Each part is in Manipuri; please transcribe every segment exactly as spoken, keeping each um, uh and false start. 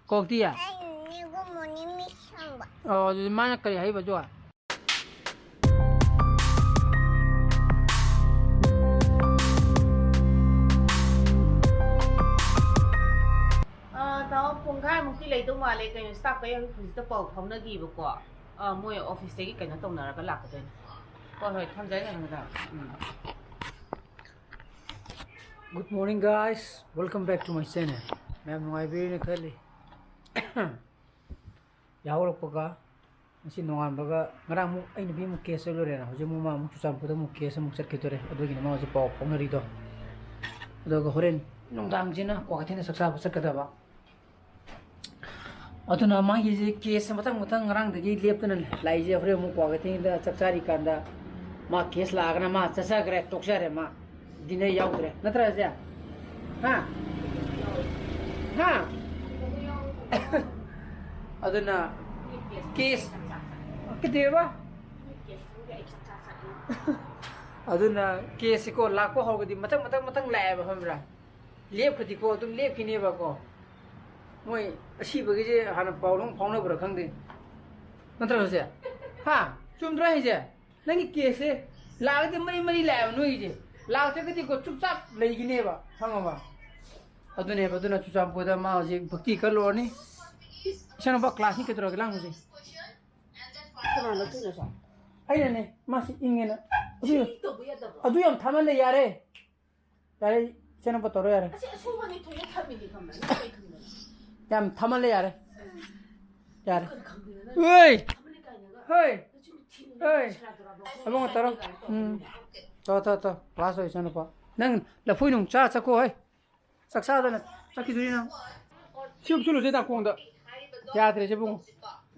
ꯀꯧꯔꯛꯇꯤꯌꯦ? ꯑꯩꯅ good morning, miss ꯍꯪꯕ꯫ ꯑꯣ, ꯑꯗꯨꯗꯤ ꯃꯥꯅ ꯀꯔꯤ ꯍꯥꯏꯕ ꯑꯗꯨꯒ? ꯑꯥ, ꯇꯥꯃꯣ, ꯄꯨꯡꯈꯥꯏꯃꯨꯛꯇꯤ ꯂꯩꯗꯧ ꯃꯥꯜꯂꯦ꯫ ꯀꯩꯅꯣ, staff ꯀꯩ ꯍꯧꯖꯤꯛꯇ ꯄꯥꯎ ꯐꯥꯎꯅꯈꯤꯕꯀꯣ꯫ ꯑꯥ, ꯃꯣꯏ office ꯇꯒꯤ ꯀꯩꯅꯣ ꯇꯧꯅꯔꯒ ꯂꯥꯛꯀꯗꯣꯏꯅꯦ꯫ ꯍꯣꯏ, ꯍꯣꯏ, ꯊꯝꯖꯔꯒꯦ, ꯊꯝꯖꯔꯒꯦ꯫ ꯎꯝ꯫ Good morning, guys. Welcome back to my channel. ꯃꯌꯥꯝ ꯅꯨꯡꯉꯥꯏꯕꯤꯔꯤꯅ ꯈꯜꯂꯤ꯫ ꯌꯥꯍꯧꯔꯛꯄꯒ ꯉꯁꯤ ꯅꯣꯡꯉꯥꯟꯕꯒ, ꯉꯔꯥꯡ ꯑꯃꯨꯛ ꯑꯩ ꯅꯨꯄꯤ ꯑꯃꯨꯛ case ꯆꯠꯂꯨꯔꯦꯅ, ꯍꯧꯖꯤꯛ ꯑꯃꯨꯛ ꯃꯥ ꯑꯃꯨꯛ ꯆꯨꯔꯆꯥꯟꯄꯨꯔꯗ ꯑꯃꯨꯛ case ꯑꯃꯨꯛ ꯆꯠꯈꯤꯗꯣꯔꯦ꯫ ꯑꯗꯨꯒꯤꯅꯤ ꯃꯥ ꯍꯧꯖꯤꯛ ꯄꯥꯎ ꯐꯥꯎꯅꯔꯤꯗꯣ꯫ ꯑꯗꯨꯒ ꯍꯣꯔꯦꯟ ꯅꯨꯡꯗꯥꯡꯁꯤꯅ ꯀ꯭ꯋꯥꯀꯩꯊꯦꯜꯗ ꯆꯥꯛ ꯆꯥꯕ ꯆꯠꯀꯗꯕ꯫ ꯑꯗꯨꯅ ꯃꯥꯒꯤꯁꯦ case ꯃꯊꯪ ꯃꯊꯪ ꯉꯔꯥꯡꯗꯒꯤ ꯂꯦꯞꯇꯅ ꯂꯥꯛꯏꯁꯦ꯫ ꯍꯣꯔꯦꯟ ꯑꯃꯨꯛ ꯀ꯭ꯋꯥꯀꯩꯊꯦꯜꯗ ꯆꯥꯛ ꯆꯥꯔꯤꯀꯥꯟꯗ ꯃꯥ case ꯂꯥꯛꯑꯒꯅ ꯃꯥ ꯆꯠꯆꯈ꯭ꯔꯦ, ꯇꯣꯛꯆꯔꯦ, ꯃꯥ dinner ꯌꯥꯎꯗ꯭ꯔꯦ, ꯅꯠꯇ꯭ꯔ ꯁꯦ? ꯍꯥ? ꯍꯥ? ꯑꯗꯨꯅ case ꯀꯩꯗꯧꯕ? ꯑꯗꯨꯅ case ꯁꯤꯀꯣ ꯂꯥꯛꯄ ꯍꯧꯔꯒꯗꯤ ꯃꯊꯪ ꯃꯊꯪ ꯃꯊꯪ ꯂꯥꯛꯑꯦꯕ, ꯈꯪꯕ꯭ꯔꯥ? ꯂꯦꯞꯈ꯭ꯔꯗꯤꯀꯣ ꯑꯗꯨꯝ ꯂꯦꯞꯈꯤꯅꯦꯕꯀꯣ꯫ ꯃꯣꯏ ꯑꯁꯤꯕꯒꯤꯁꯦ ꯍꯥꯟꯅ ꯄꯥꯎ ꯑꯗꯨꯝ ꯐꯥꯎꯅꯕ꯭ꯔꯥ ꯈꯪꯗꯦ꯫ ꯅꯠꯇ꯭ꯔ ꯁꯦ? ꯍꯥ? ꯆꯨꯝꯗ꯭ꯔꯣ ꯍꯥꯏꯁꯦ? ꯅꯪꯒꯤ case ꯁꯦ ꯂꯥꯛꯑꯒꯗꯤ ꯃꯔꯤ ꯃꯔꯤ ꯂꯥꯛꯑꯦꯕ ꯅꯣꯏꯒꯤꯁꯦ꯫ ꯂꯥꯛꯇ꯭ꯔꯒꯗꯤꯀꯣ ꯆꯨꯞꯆꯥꯞ ꯂꯩꯈꯤꯅꯦꯕ, ꯈꯪꯉꯕ? ꯑꯗꯨꯅꯦꯕ, ꯑꯗꯨꯅ ꯆꯨꯔꯆꯥꯟꯄꯨꯔꯗ ꯃꯥ ꯍꯧꯖꯤꯛ ꯚꯛꯇꯤ ꯀꯜꯂꯨꯔꯅꯤ꯫ ꯏꯆꯥꯅꯨꯄꯥ class ꯅꯤ ꯀꯩꯗꯧꯔꯒꯦ ꯂꯥꯡꯉꯤꯁꯦ? ꯀꯅꯥꯅꯣ ꯊꯨꯅ ꯁꯥ? ꯑꯩꯅꯅꯦ, ꯃꯥꯁꯤ ꯏꯪꯉꯦꯅ꯫ ꯑꯗꯨ, ꯁꯤ ꯇꯧꯕ ꯌꯥꯗꯕ꯭ꯔꯣ? ꯑꯗꯨ ꯌꯥꯝ ꯊꯥꯃꯜꯂꯦ, ꯌꯥꯔꯦ꯫ ꯌꯥꯔꯦ, ꯏꯆꯥꯅꯨꯄꯥ ꯇꯧꯔꯣ, ꯌꯥꯔꯦ꯫ ꯑꯁꯤ ꯑꯁꯨꯝꯕꯅꯤ ꯊꯣꯏꯅ ꯊꯝꯃꯤꯅꯤ ꯈꯪꯕ꯭ꯔꯥ? ꯅꯪ ꯀꯩ ꯈꯪꯗꯅ? ꯌꯥꯝ ꯊꯥꯃꯜꯂꯦ, ꯌꯥꯔꯦ꯫ ꯌꯥꯔꯦ꯫ ꯀꯔꯤ ꯈꯪꯗꯅ ꯅꯪ ꯍꯣꯏ! ꯊꯝꯃꯜꯂꯦ ꯀꯥꯏꯅꯒ? ꯍꯣꯏ! ꯅꯆꯤꯟ ꯊꯤꯅꯨ, ꯍꯣꯏ! ꯁꯦꯔꯥꯟ ꯇꯨꯔꯥꯟ ꯋꯥꯊꯤ ꯑꯕꯨꯡꯉꯣ ꯇꯧꯔꯣ꯫ ꯍꯥꯏꯅꯤ ꯀꯥꯏꯅ ꯎꯝ꯫ ꯇꯧꯕꯅꯤꯅ꯫ ꯇꯧ, ꯇꯧ, ꯇꯧ꯫ Class ꯂꯣꯏ, ꯏꯆꯥꯅꯨꯄꯥ꯫ ꯅꯪ ꯂꯐꯣꯏ ꯅꯨꯡ ꯆꯥ ꯆꯠꯈꯣ, ꯍꯣꯏ꯫ ꯆꯥꯛ ꯆꯥꯗꯅ ꯆꯠꯈꯤꯗꯣꯏꯅꯤ ꯅꯪ꯫ ꯁꯤ ꯑꯃꯨꯛ ꯆꯨꯂꯨꯁꯦ ꯅꯥꯀꯣꯡꯗ꯫ ꯌꯥꯗ꯭ꯔꯦꯁꯦ ꯏꯕꯨꯡꯉꯣ꯫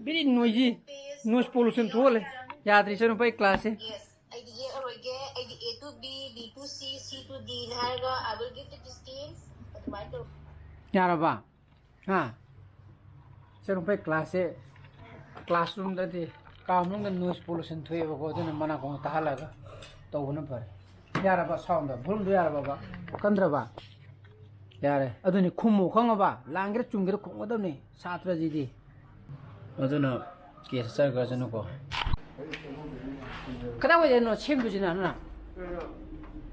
Very noisy, noise pollution ꯊꯣꯛꯍꯜꯂꯦ꯫ ꯌꯥꯗ꯭ꯔꯦ ꯏꯆꯥꯅꯨꯄꯥ ꯑꯩ class ꯁꯦ꯫ Yes, ꯑꯩꯗꯤ ꯌꯦꯛꯑꯔꯣꯏꯒꯦ꯫ ꯑꯩꯗꯤ A to B, B to C, C to D ꯅ ꯍꯥꯏꯔꯒ I will give the distance ꯑꯗꯨꯃꯥꯏꯅ ꯇꯧ꯫ ꯌꯥꯔꯕ? ꯍꯥ? ꯏꯆꯥꯅꯨꯄꯥ ꯑꯩ class ꯁꯦ, classroom ꯗꯗꯤ ꯀꯥ ꯃꯅꯨꯡꯗ noise pollution ꯊꯣꯛꯑꯦꯕꯀꯣ, ꯑꯗꯨꯅ ꯃꯅꯥꯀꯣꯡ ꯇꯥꯍꯜꯂꯒ ꯇꯧꯕꯅ ꯐꯔꯦ꯫ ꯌꯥꯔꯕ sound ꯗꯣ? Volume ꯗꯣ ꯌꯥꯔꯕꯕ? ꯀꯟꯗ꯭ꯔꯕ? ꯌꯥꯔꯦ꯫ ꯑꯗꯨꯅꯤ, ꯈꯨꯝꯃꯨ, ꯈꯪꯉꯕ? ꯂꯥꯟꯒꯦꯔꯥ ꯆꯨꯝꯒꯦꯔꯥ ꯈꯨꯝꯒꯗꯕꯅꯤ ꯁꯥꯇ꯭ꯔꯁꯤꯗꯤ꯫ ꯑꯗꯨꯅ ꯀꯦꯁ ꯆꯠꯈ꯭ꯔꯁꯅꯨꯀꯣ꯫ ꯀꯗꯥꯏꯋꯥꯏꯗꯅꯣ ꯁꯦꯝꯗꯣꯏꯁꯤꯅ, ꯅꯪ?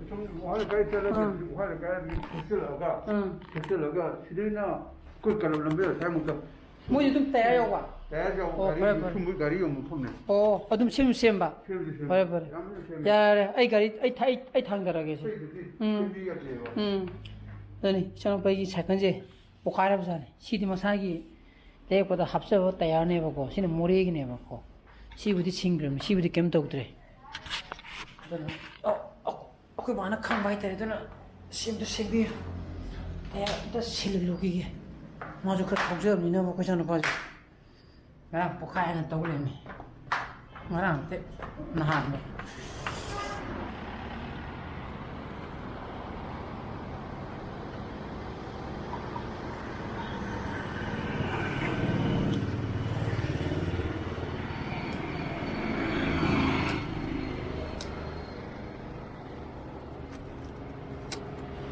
ꯁꯨꯝ ꯋꯥꯍꯜ ꯂꯩꯀꯥꯏ ꯆꯠꯂꯒ, ꯑꯥ꯫ ꯋꯥꯍꯜ ꯂꯩꯀꯥꯏ ꯊꯦꯛꯆꯤꯜꯂꯒ, ꯑꯥ꯫ ꯊꯦꯛꯆꯤꯜꯂꯒ ꯁꯤꯗꯩꯅ ꯑꯩꯈꯣꯏ ꯀꯂꯝ ꯂꯝꯕꯤ ꯑꯁꯥꯏꯃꯨꯛꯇ꯫ ꯃꯣꯏꯁꯨ ꯑꯗꯨꯝ ꯇꯌꯥꯔ ꯌꯧꯕ? ꯇꯌꯥꯔ ꯌꯧꯕ ꯑꯣ, ꯒꯥꯔꯤ ꯐꯔꯦ, ꯐꯔꯦ꯫ ꯁꯨꯝꯕ ꯒꯥꯔꯤ ꯌꯣꯟꯕ ꯃꯐꯝꯅꯦ꯫ ꯑꯣ, ꯑꯗꯨꯝ ꯁꯦꯝꯁꯨ ꯁꯦꯝꯕ? ꯁꯦꯝꯁꯨ ꯁꯦꯝꯃꯦ꯫ ꯐꯔꯦ, ꯐꯔꯦ꯫ ꯌꯥꯝꯅ ꯁꯦꯝꯃꯦ꯫ ꯌꯥꯔꯦ, ꯑꯩ ꯒꯥꯔꯤ, ꯑꯩ ꯊ-, ꯑꯩ, ꯑꯩ ꯊꯥꯡꯗꯔꯒꯦ ꯁꯦ꯫ ꯑꯇꯩꯗꯨꯗꯤ ꯎꯝ꯫ ꯁꯦꯝꯕꯤꯔꯒꯦꯕ꯫ ꯎꯝ꯫ ꯑꯗꯨꯅꯤ, ꯏꯆꯥꯅꯨꯄꯥꯒꯤ ꯁꯥꯏꯀꯜꯁꯦ ꯄꯣꯈꯥꯏꯔꯕꯖꯥꯠꯅꯤ꯫ ꯁꯤꯗꯤ ꯃꯁꯥꯒꯤ ꯂꯩꯔꯛꯄꯗ ꯍꯥꯞꯆꯕ ꯇꯌꯥꯔꯅꯦꯕꯀꯣ꯫ ꯁꯤꯅ ꯃꯣꯔꯦꯒꯤꯅꯦꯕꯀꯣ꯫ ꯁꯤꯕꯨꯗꯤ ꯁꯤꯡꯈ꯭ꯔꯕꯅꯤ, ꯁꯤꯕꯨꯗꯤ ꯀꯩꯝ ꯇꯧꯗ꯭ꯔꯦ꯫ ꯑꯗꯨꯅ, ꯑ, ꯑ, ꯑꯩꯈꯣꯏ ꯕꯥꯅ ꯈꯪꯕ ꯍꯥꯏꯇꯥꯔꯦ, ꯑꯗꯨꯅ ꯁꯦꯝꯗ ꯁꯦꯝꯕꯤꯌꯨ꯫ ꯑꯩ ꯑꯝꯇ ꯁꯤꯜꯂꯨꯈꯤꯒꯦ꯫ ꯃꯥꯁꯨ ꯈꯔ ꯊꯧꯖꯕꯅꯤꯅꯕ, ꯑꯩꯈꯣꯏ ꯏꯆꯥꯅꯨꯄꯥꯁꯦ꯫ ꯉꯔꯥꯡ ꯄꯣꯛꯈꯥꯏꯅ ꯇꯧ ꯂꯩꯔꯝꯃꯤ꯫ ꯉꯔꯥꯡ ꯅꯠꯇꯦ, ꯅꯍꯥꯟꯗꯣ꯫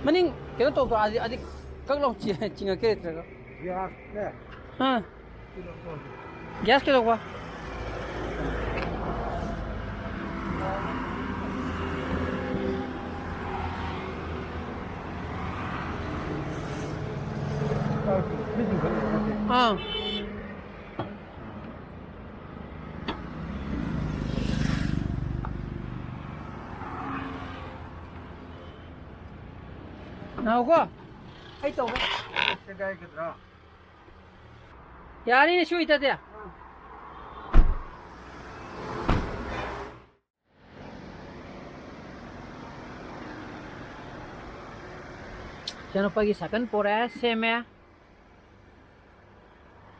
ꯃꯅꯤꯡ ꯀꯩꯅꯣ ꯇꯧꯗ꯭ꯔꯣ? ꯑꯗꯤ, ꯑꯗꯤ ꯀꯛ ꯂꯥꯎ ꯆꯤ-, ꯆꯤꯡꯉꯛꯀꯦ ꯂꯩꯇ꯭ꯔꯒ꯫ ꯒ꯭ꯌꯥꯁꯅꯦ꯫ ꯑꯥ꯫ ꯒ꯭ꯌꯥꯁ ꯀꯩꯗꯧꯕ? ꯑꯥ꯫ ꯉꯥꯏꯈꯣꯀꯣ꯫ ꯑꯩ ꯇꯧꯒꯦ꯫ ꯁꯦꯒꯥꯏꯒꯗ꯭ꯔꯥ? ꯌꯥꯅꯤꯅꯦ, ꯁꯤ ꯑꯣꯏꯇꯥꯗꯤ꯫ ꯏꯆꯥꯅꯨꯄꯥꯒꯤ ꯁꯥꯏꯀꯜ ꯄꯣꯔꯛꯑꯦ, ꯁꯦꯝꯃꯦ꯫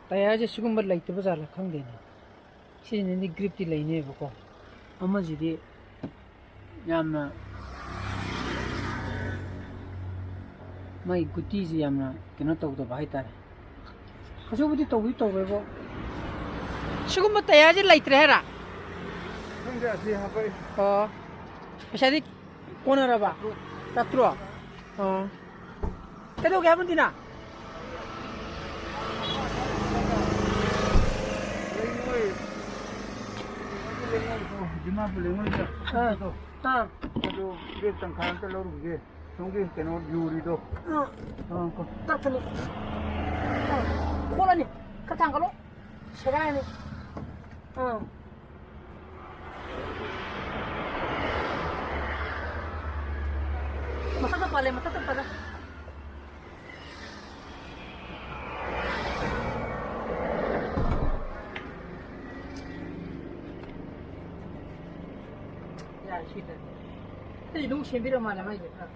ꯇꯌꯥꯔꯁꯦ ꯁꯤꯒꯨꯝꯕ ꯂꯩꯇꯕ ꯖꯥꯠꯂꯥ ꯈꯪꯗꯦꯅꯦ꯫ ꯁꯤꯁꯤꯅꯗꯤ ꯒ꯭ꯔꯤꯞꯇꯤ ꯂꯩꯅꯦꯕꯀꯣ꯫ ꯑꯃꯁꯤꯗꯤ ꯌꯥꯝꯅ, ꯃꯥꯒꯤ ꯒꯨꯇꯤꯁꯤ ꯌꯥꯝꯅ ꯀꯩꯅꯣ ꯇꯧꯗꯕ ꯍꯥꯏꯇꯥꯔꯦ꯫ ꯀꯩꯁꯨꯕꯨꯗꯤ ꯇꯧꯕꯗꯤ ꯇꯧꯔꯣꯏꯕꯣ꯫ ꯁꯤꯒꯨꯝꯕ ꯇꯌꯥꯔꯁꯦ ꯂꯩꯇ꯭ꯔꯦ ꯍꯥꯏꯔ? ꯈꯪꯗꯦ, ꯑꯁꯤ ꯍꯥꯞꯄꯛꯏ꯫ ꯑꯣ꯫ ꯄꯩꯁꯥꯗꯤ ꯀꯣꯟꯅꯔꯕ? ꯆꯥꯇ꯭ꯔꯨꯛ꯫ ꯑꯣ꯫ ꯀꯩꯗꯧꯒꯦ ꯍꯥꯏꯕ ꯅꯠꯇꯦꯅ? ꯂꯩꯉꯣꯏ꯫ ꯗꯤꯃꯥꯄꯨꯔ ꯂꯩꯉꯣꯏꯗ꯫ ꯑꯥ, ꯑꯥ, ꯑꯗꯨ ꯕꯦꯛ ꯇꯪꯈꯥꯏ ꯑꯝꯇ ꯂꯧꯔꯨꯒꯦ꯫ ꯁꯣꯝꯒꯤ ꯀꯩꯅꯣ ꯌꯨꯔꯤꯗꯣ꯫ ꯑꯥ꯫ ꯑꯥ, ꯀꯣ-, ꯇꯛꯊꯠꯂꯨ꯫ ꯈꯣꯠꯂꯅꯤ꯫ ꯈꯔ ꯊꯥꯡꯒꯠꯂꯣ꯫ ꯁꯦꯒꯥꯏꯔꯅꯤ꯫ ꯑꯥ꯫ ꯃꯊꯛꯇ ꯄꯥꯜꯂꯦ, ꯃꯊꯛꯇ ꯄꯥꯜꯂꯦ꯫ ꯌꯥꯔꯦ, ꯁꯤ ꯇꯥꯔꯦ꯫ ꯑꯇꯩ ꯑꯗꯨꯝ ꯁꯦꯝꯕꯤꯔ ꯃꯥꯜꯂꯦ ꯃꯥꯏꯁꯦ ꯈꯔ꯫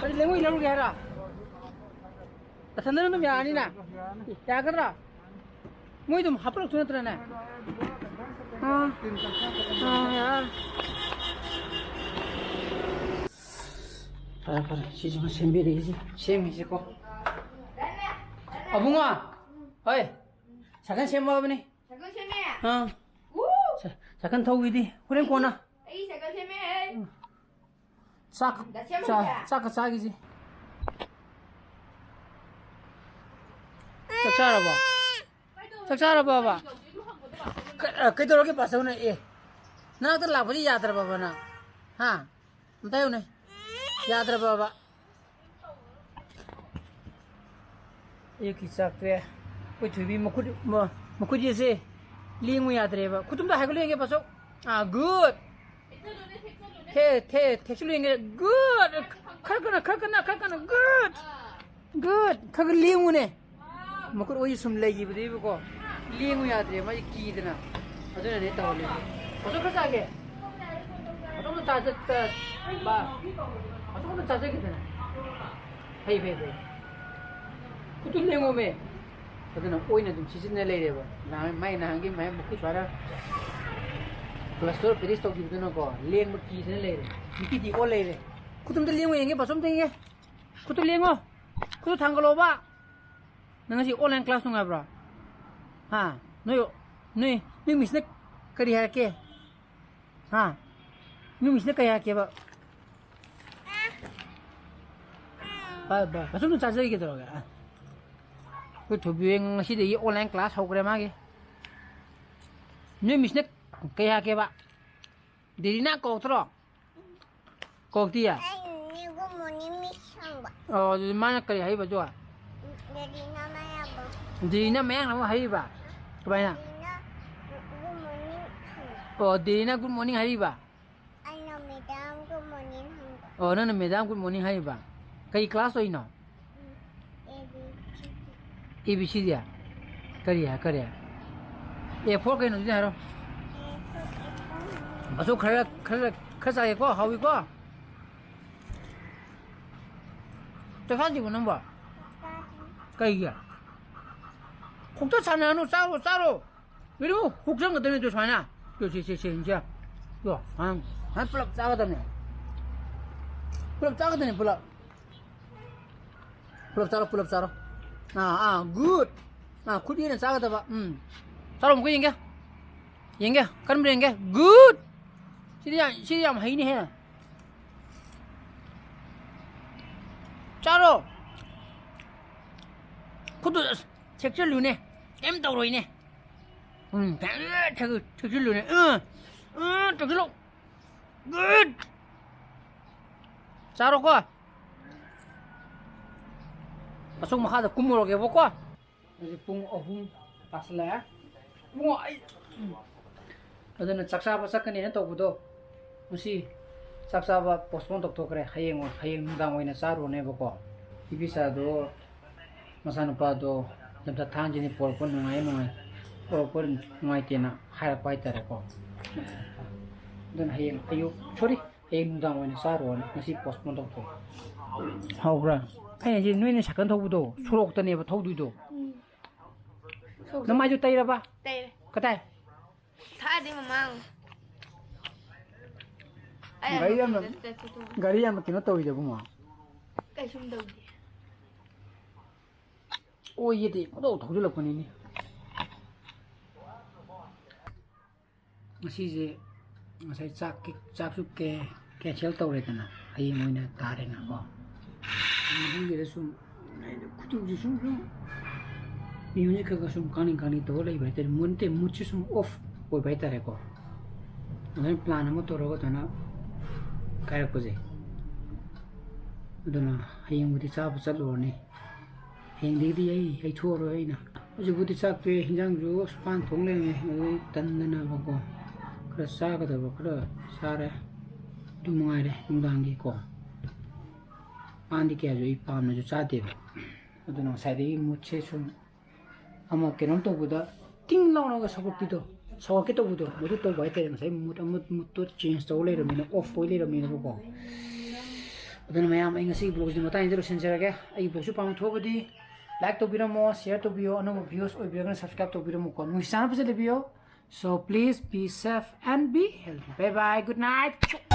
ꯑꯗꯨ ꯂꯩꯉꯣꯏ ꯂꯧꯔꯨꯒꯦ ꯍꯥꯏꯔꯣ? ꯅꯊꯟꯗꯅ ꯑꯗꯨꯝ ꯌꯥꯔꯅꯤꯅ? ꯌꯥꯒꯗ꯭ꯔꯥ? ꯃꯣꯏ ꯑꯗꯨꯝ ꯍꯥꯞꯄꯂꯛꯇꯣꯏ ꯅꯠꯇ꯭ꯔꯅꯦ? ꯑꯥ, ꯑꯥ, ꯌꯥꯔꯦ꯫ ꯐꯔꯦ, ꯐꯔꯦ, ꯁꯤꯁꯤꯃ ꯁꯦꯝꯕꯤꯔꯛꯏꯁꯦ, ꯁꯦꯝꯈꯤꯁꯦꯀꯣ꯫ ꯑꯕꯨꯡꯉꯣ, ꯍꯣꯏ, ꯁꯥꯏꯀꯜ ꯁꯦꯝꯃꯕꯅꯤ꯫ ꯁꯥꯏꯀꯜ ꯁꯦꯝꯃꯦ꯫ ꯑꯥ, ꯎ! ꯁ-, ꯁꯥꯏꯀꯜ ꯊꯧꯈꯤꯗꯤ ꯍꯣꯔꯦꯟ ꯀꯣꯟꯅ꯫ ꯑꯩ ꯁꯥꯏꯀꯜ ꯁꯦꯝꯃꯦ꯫ ꯆꯥꯛ, ꯗ ꯁꯦꯝꯃꯨ ꯆꯥ-, ꯀꯌꯥ? ꯆꯥꯛꯀ ꯆꯥꯈꯤꯁꯤ꯫ ꯆꯥꯛ ꯆꯥꯔꯕꯣ? ꯆꯥꯛ ꯆꯥꯔꯕꯣꯕ? ꯀ-, ꯑ, ꯀꯩꯗꯧꯔꯒꯦ ꯄꯥꯁꯇꯧꯅ? ꯑꯦ, ꯅꯅꯥꯛꯇ ꯂꯥꯛꯄꯗꯤ ꯌꯥꯗ꯭ꯔꯕꯕ ꯅꯪ? ꯍꯥ? ꯑꯝꯇ ꯍꯥꯏꯌꯨꯅꯦ꯫ ꯌꯥꯗ꯭ꯔꯕꯕ? ꯑꯌꯨꯛꯀꯤ ꯆꯥꯛ ꯇꯣꯛꯑꯦ꯫ ꯑꯩꯈꯣꯏ ꯊꯣꯏꯕꯤ ꯃꯈꯨꯠ, ꯃ-, ꯃꯈꯨꯠ ꯌꯦꯠꯁꯦ ꯂꯦꯡꯉꯨ ꯌꯥꯗ꯭ꯔꯦꯕ꯫ ꯈꯨꯠꯇꯨꯝꯗ ꯍꯥꯏꯒꯠꯂꯨ ꯌꯦꯡꯒꯦ, ꯄꯥꯁꯧ꯫ ꯑꯥ, good꯫ ꯊꯦ-, ꯊꯦ-, ꯊꯦꯛꯆꯜꯂꯨ ꯌꯦꯡꯒꯦ꯫ Good꯫ ꯈꯔ ꯀꯟꯅ, ꯈꯔ ꯀꯟꯅ, ꯈꯔ ꯀꯟꯅ꯫ Good꯫ Good꯫ ꯈꯔ ꯈꯔ ꯂꯦꯡꯉꯨꯅꯦ꯫ ꯃꯈꯨꯠ ꯑꯣꯏꯁꯤ ꯁꯨꯝ ꯂꯩꯈꯤꯕꯗꯒꯤꯕꯀꯣ, ꯂꯦꯡꯉꯨ ꯌꯥꯗ꯭ꯔꯦ, ꯃꯥꯁꯦ ꯀꯤꯗꯅ꯫ ꯑꯗꯨꯅꯅꯦ ꯇꯧꯍꯜꯂꯤꯁꯦ꯫ ꯄꯥꯁꯧ ꯈꯔ ꯆꯥꯒꯦ꯫ ꯄꯥꯁꯧ ꯑꯝꯇ ꯆꯥꯖ-, ꯆ-, ꯕꯥ꯫ ꯄꯥꯁꯧ ꯑꯝꯇ ꯆꯥꯖꯒꯦꯗꯅ꯫ ꯐꯩ, ꯐꯩ, ꯐꯩ꯫ ꯈꯨꯠꯇꯨ ꯂꯦꯡꯉꯣꯃꯦ꯫ ꯑꯗꯨꯅ ꯑꯣꯏꯅ ꯑꯗꯨꯝ ꯁꯤꯖꯤꯟꯅ ꯂꯩꯔꯦꯕ꯫ ꯅꯍꯥꯟ, ꯃꯥꯏ ꯅꯍꯥꯟꯒꯤ ꯃꯥꯏ ꯃꯈꯨꯠ ꯁ꯭ꯋꯥꯏꯗ plaster of Paris ꯇꯧꯈꯤꯕꯗꯨꯅꯀꯣ, ꯂꯦꯡꯕ ꯀꯤꯗꯅ ꯂꯩꯔꯦ꯫ ꯅꯨꯄꯤꯗꯤ ꯑꯣꯟ ꯂꯩꯔꯦ꯫ ꯈꯨꯠꯇꯨ ꯑꯝꯇ ꯂꯦꯡꯉꯣ ꯌꯦꯡꯒꯦ, ꯄꯥꯁꯧ ꯑꯝꯇ ꯌꯦꯡꯒꯦ꯫ ꯈꯨꯠꯇꯨ ꯂꯦꯡꯉꯣ꯫ ꯈꯨꯠꯇꯨ ꯊꯥꯡꯒꯠꯂꯣꯕ꯫ ꯅꯪ ꯉꯁꯤ online class ꯅꯨꯡꯉꯥꯏꯕ꯭ꯔꯣ? ꯍꯥ? ꯅꯣꯏ, ꯅꯣꯏ, ꯅꯣꯏ ꯃꯤꯁꯅ ꯀꯔꯤ ꯍꯥꯏꯔꯛꯀꯦ? ꯍꯥ? ꯅꯣꯏ ꯃꯤꯁꯅ ꯀꯔꯤ ꯍꯥꯏꯔꯛꯀꯦꯕ? ꯕꯥꯏ, ꯕꯥꯏ, ꯃꯆꯨꯝꯗ ꯆꯥꯖꯔꯒꯦ ꯇꯧꯔꯒꯦ꯫ ꯑ꯫ ꯑꯩꯈꯣꯏ ꯊꯣꯏꯕꯤ ꯉꯁꯤꯗꯒꯤ online class ꯍꯧꯈ꯭ꯔꯦ ꯃꯥꯒꯤ꯫ ꯅꯣꯏ ꯃꯤꯁꯅ ꯀꯩ ꯍꯥꯏꯔꯛꯀꯦꯕ? ꯗꯦꯗꯤꯅ ꯀꯧꯔꯛꯇ꯭ꯔꯣ? ꯀꯧꯔꯛꯇꯤꯌꯦ? ꯑꯩꯅꯅꯦ good morning miss ꯍꯪꯕ꯫ ꯑꯣ, ꯑꯗꯨꯗꯤ ꯃꯥꯅ ꯀꯔꯤ ꯍꯥꯏꯔꯤꯕ ꯑꯗꯨꯒ? ꯗꯦꯗꯤꯅ ꯃꯌꯥꯝꯕ꯫ ꯗꯦꯗꯤꯅ ꯃꯌꯥꯡꯅ ꯑꯃꯨꯛ ꯍꯥꯏꯔꯤꯕ? ꯀꯃꯥꯏꯅ? ꯗꯦꯗꯤꯅ good morning ꯍꯪꯕ꯫ ꯑꯣ, ꯗꯦꯗꯤꯅ good morning ꯍꯥꯏꯔꯤꯕ? ꯑꯩꯅ madam good morning ꯍꯪꯕ꯫ ꯑꯣ, ꯅꯪꯅ madam good morning ꯍꯥꯏꯔꯤꯕ? ꯀꯩ class ꯑꯣꯏꯅꯣ? Um, A B C D꯫ A B C D? ꯀꯔꯤ ꯍꯥꯏ, ꯀꯔꯤ? A for ꯀꯩꯅꯣ ꯑꯗꯨꯗꯤ ꯍꯥꯏꯔꯣ꯫ A for apple꯫ ꯑꯁꯨꯛ ꯈꯔ, ꯈꯔ, ꯈꯔ ꯆꯥꯒꯦꯀꯣ, ꯍꯥꯎꯏꯀꯣ? ꯆꯥꯛ ꯆꯥꯗ꯭ꯔꯤꯕꯣ ꯅꯪꯕꯣ? ꯆꯥꯗ꯭ꯔꯤ꯫ ꯀꯩꯒꯤ? ꯈꯣꯛꯇ ꯁꯥꯟꯅꯔꯅꯨ, ꯆꯥꯔꯣ, ꯆꯥꯔꯣ꯫ ꯀꯩꯅꯣ, ꯍꯨꯛ ꯆꯪꯒꯗꯕꯅꯤ ꯑꯗꯨ ꯁꯨꯃꯥꯏꯅ꯫ ꯁꯦ, ꯁꯦ, ꯁꯦ, ꯁꯦ, ꯁꯦ꯫ ꯑꯗꯣ, ꯁꯨꯃꯥꯏꯅ, ꯁꯨꯃꯥꯏꯅ ꯄꯨꯂꯞ ꯆꯥꯒꯗꯕꯅꯤ꯫ ꯄꯨꯂꯞ ꯆꯥꯒꯗꯕꯅꯤ, ꯄꯨꯂꯞ꯫ ꯄꯨꯂꯞ ꯆꯥꯔꯣ, ꯄꯨꯂꯞ ꯆꯥꯔꯣ꯫ ꯑꯥ, ꯑꯥ, good꯫ ꯑꯥ, ꯈꯨꯠ ꯍꯦꯟꯅ ꯆꯥꯒꯗꯕ꯫ ꯎꯝ꯫ ꯆꯥꯔꯣ, ꯑꯃꯨꯛꯀ ꯌꯦꯡꯒꯦ꯫ ꯌꯦꯡꯒꯦ, ꯀꯔꯝꯕ ꯌꯦꯡꯒꯦ? Good! ꯁꯤꯗꯤ ꯌꯥꯝ, ꯁꯤꯗꯤ ꯌꯥꯝ ꯍꯩꯅꯦꯍꯦ꯫ ꯆꯥꯔꯣ꯫ ꯈꯨꯠꯇꯨ ꯑꯁ, ꯊꯦꯛꯆꯜꯂꯨꯅꯦ꯫ ꯀꯩꯝ ꯇꯧꯔꯣꯏꯅꯦ꯫ ꯎꯝ, ꯊꯦꯛ-, ꯊꯦꯛ-, ꯊꯦꯛꯆꯜꯂꯨꯅꯦ꯫ ꯑ, ꯑ, ꯊꯦꯛꯆꯜꯂꯣ꯫ Good! ꯆꯥꯔꯣꯀꯣ꯫ ꯑꯁꯨꯛ ꯃꯈꯥꯗ ꯀꯨꯝꯃꯨꯔꯒꯦꯕꯀꯣ꯫ ꯍꯧꯖꯤꯛ ꯄꯨꯡ ꯑꯍꯨꯝ ꯇꯥꯁꯜꯂꯛꯑꯦ꯫ ꯏꯕꯨꯡꯉꯣ, ꯑꯩ, ꯎꯝ꯫ ꯑꯗꯨꯅ ꯆꯥꯛ ꯆꯥꯕ ꯆꯠꯀꯅꯦꯅ ꯇꯧꯕꯗꯣ, ꯉꯁꯤ ꯆꯥꯛ ꯆꯥꯕ postpone ꯇꯧꯊꯣꯛꯈ꯭ꯔꯦ꯫ ꯍꯌꯦꯡ ꯑꯣꯏ-, ꯍꯌꯦꯡ ꯅꯨꯡꯗꯥꯡ ꯑꯣꯏꯅ ꯆꯥꯔꯨꯔꯅꯦꯕꯀꯣ꯫ ꯏꯄꯤꯆꯥꯗꯣ, ꯃꯆꯥꯅꯨꯄꯥꯗꯣ, ꯂꯝꯆꯠ ꯊꯥꯡꯁꯤꯅꯤ ꯄꯣꯔꯛꯄ ꯅꯨꯡꯉꯥꯏ ꯅꯨꯡꯉꯥꯏ-, ꯄꯣꯔꯛꯄ ꯅꯨꯡꯉꯥꯏꯇꯦꯅ ꯍꯥꯏꯔꯛꯄ ꯍꯥꯏꯇꯥꯔꯦꯀꯣ꯫ ꯑꯗꯨꯅ ꯍꯌꯦꯡ ꯑꯌꯨꯛ, sorry, ꯍꯌꯦꯡ ꯅꯨꯡꯗꯥꯡ ꯑꯣꯏꯅ ꯆꯥꯔꯨꯔꯅꯤ, ꯉꯁꯤ postpone ꯇꯧꯊꯣꯛꯑꯦ꯫ ꯍꯥꯎꯕ꯭ꯔꯥ? ꯑꯩꯅ ꯍꯥꯏꯗꯤ ꯅꯣꯏꯅ ꯁꯥꯏꯀꯜ ꯊꯧꯕꯗꯣ, ꯁꯣꯔꯣꯛꯇꯅꯦꯕ ꯊꯧꯗꯣꯏꯗꯣ꯫ ꯎꯝ꯫ ꯁꯣꯔꯣꯛꯇ꯫ ꯅꯃꯥꯏꯗꯨ ꯇꯩꯔꯕ? ꯇꯩꯔꯦ꯫ ꯀꯗꯥꯏ? ꯊꯥꯗꯤ ꯃꯃꯥꯡ꯫ ꯑꯩ ꯒꯥꯔꯤ ꯌꯥꯝꯅ, ꯑꯗꯨꯝ ꯆꯠ-, ꯆꯠ-, ꯆꯠ-, ꯒꯥꯔꯤ ꯌꯥꯝꯅ ꯀꯩꯅꯣ ꯇꯧꯋꯤꯗ, ꯏꯕꯨꯡꯉꯣ꯫ ꯀꯩꯁꯨꯝ ꯇꯧꯗꯦ꯫ ꯑꯣꯏꯌꯦꯗꯤ ꯄꯪꯊꯧ ꯊꯧꯖꯤꯜꯂꯛꯄꯅꯤꯅꯦ꯫ ꯉꯁꯤꯁꯦ ꯉꯁꯥꯏ ꯆꯥꯛ, ꯆꯥꯛꯁꯨ ꯀꯦ-, cancel ꯇꯧꯔꯦꯗꯅ, ꯍꯌꯦꯡ ꯑꯣꯏꯅ ꯇꯥꯔꯦꯅꯀꯣ꯫ ꯈꯪꯗꯦꯗ, ꯁꯨꯝ ꯑꯩꯅ ꯈꯨꯇꯨꯁꯦ ꯁꯨꯝ ꯁꯨꯝ ꯃꯤꯍꯨꯟꯁꯦ ꯈꯔ ꯈꯔ ꯁꯨꯝ ꯀꯥꯡꯅꯤꯡ ꯀꯥꯡꯅꯤꯡ ꯇꯧꯔ ꯂꯩꯕ ꯍꯥꯏꯇꯥꯔꯦ꯫ ꯃꯨꯟꯇꯦ, ꯃꯨꯠꯁꯦ ꯁꯨꯝ ꯑꯣꯐ ꯑꯣꯏꯕ ꯍꯥꯏꯇꯥꯔꯦꯀꯣ꯫ ꯑꯗꯨꯅ ꯄ꯭ꯂꯥꯟ ꯑꯃ ꯇꯧꯔꯒ ꯑꯗꯨꯃꯥꯏꯅ ꯀꯥꯏꯔꯛꯄꯁꯦ꯫ ꯑꯗꯨꯅ ꯍꯌꯦꯡꯕꯨꯗꯤ ꯆꯥꯕ ꯆꯠꯂꯨꯔꯅꯤ꯫ ꯍꯌꯦꯡꯗꯒꯤꯗꯤ ꯑꯩ ꯍꯩꯊꯣꯛꯑꯔꯣꯏ ꯑꯩꯅ꯫ ꯍꯧꯖꯤꯛꯄꯨꯗꯤ ꯆꯥꯛ ꯇꯣꯛꯑꯦ, ꯍꯤꯟꯖꯥꯡꯁꯨ ꯑꯁ ꯄꯥꯟ ꯊꯣꯡ ꯂꯩꯔꯝꯃꯦ, ꯑꯗꯨꯗꯩ ꯇꯟꯗꯅꯕꯀꯣ ꯈꯔ ꯆꯥꯒꯗꯕ ꯈꯔ ꯆꯥꯔꯦ꯫ ꯑꯗꯨ ꯃꯉꯥꯏꯔꯦ ꯅꯨꯡꯗꯥꯡꯒꯤꯀꯣ꯫ ꯄꯥꯟꯗꯤ ꯀꯌꯥꯁꯨ ꯑꯩ ꯄꯥꯝꯅꯁꯨ ꯆꯥꯗꯦꯕ꯫ ꯑꯗꯨꯅ ꯉꯁꯥꯏꯗꯒꯤ ꯃꯨꯠꯁꯦ ꯁꯨꯝ ꯑꯃ ꯀꯩꯅꯣꯝ ꯇꯧꯕꯗ ꯇꯤꯡ ꯂꯥꯎꯅꯒ ꯁꯧꯒꯠꯄꯤꯗꯣ, ꯁꯧꯒꯠꯀꯦ ꯇꯧꯕꯗꯣ, ꯃꯗꯨ ꯇꯧꯕ ꯍꯥꯏꯇꯥꯔꯦ꯫ ꯉꯁꯥꯏ ꯃꯨꯠ ꯑꯃ, ꯃꯨꯠꯇꯣ ꯆꯦꯟꯖ ꯇꯧꯔ ꯂꯩꯔꯕꯅꯤꯅ, ꯑꯣꯐ ꯑꯣꯏ ꯂꯩꯔꯕꯅꯤꯅꯀꯣ꯫ ꯑꯗꯨꯅ ꯃꯌꯥꯝ, ꯑꯩ ꯉꯁꯤꯒꯤ ꯕ꯭ꯂꯣꯒꯁꯤꯗꯤ ꯃꯇꯥꯡꯁꯤꯗ ꯂꯣꯏꯁꯤꯟꯖꯔꯒꯦ꯫ ꯑꯩꯒꯤ ꯕ꯭ꯂꯣꯒꯁꯨ ꯄꯥꯝꯊꯣꯛꯑꯒꯗꯤ ꯂꯥꯏꯛ ꯇꯧꯕꯤꯔꯝꯃꯣ, ꯁꯤꯌꯔ ꯇꯧꯕꯤꯌꯣ, ꯑꯅꯧꯕ ꯚ꯭ꯌꯨꯁ ꯑꯣꯏꯕꯤꯔꯒꯅ ꯁꯕꯁꯀ꯭ꯔꯥꯏꯕ ꯇꯧꯕꯤꯔꯝꯃꯨꯀꯣ꯫ ꯅꯨꯡꯁꯤ ꯆꯥꯟꯅ ꯐꯖꯅ ꯂꯩꯕꯤꯌꯣ꯫ So please be safe and be healthy. Bye bye, good night.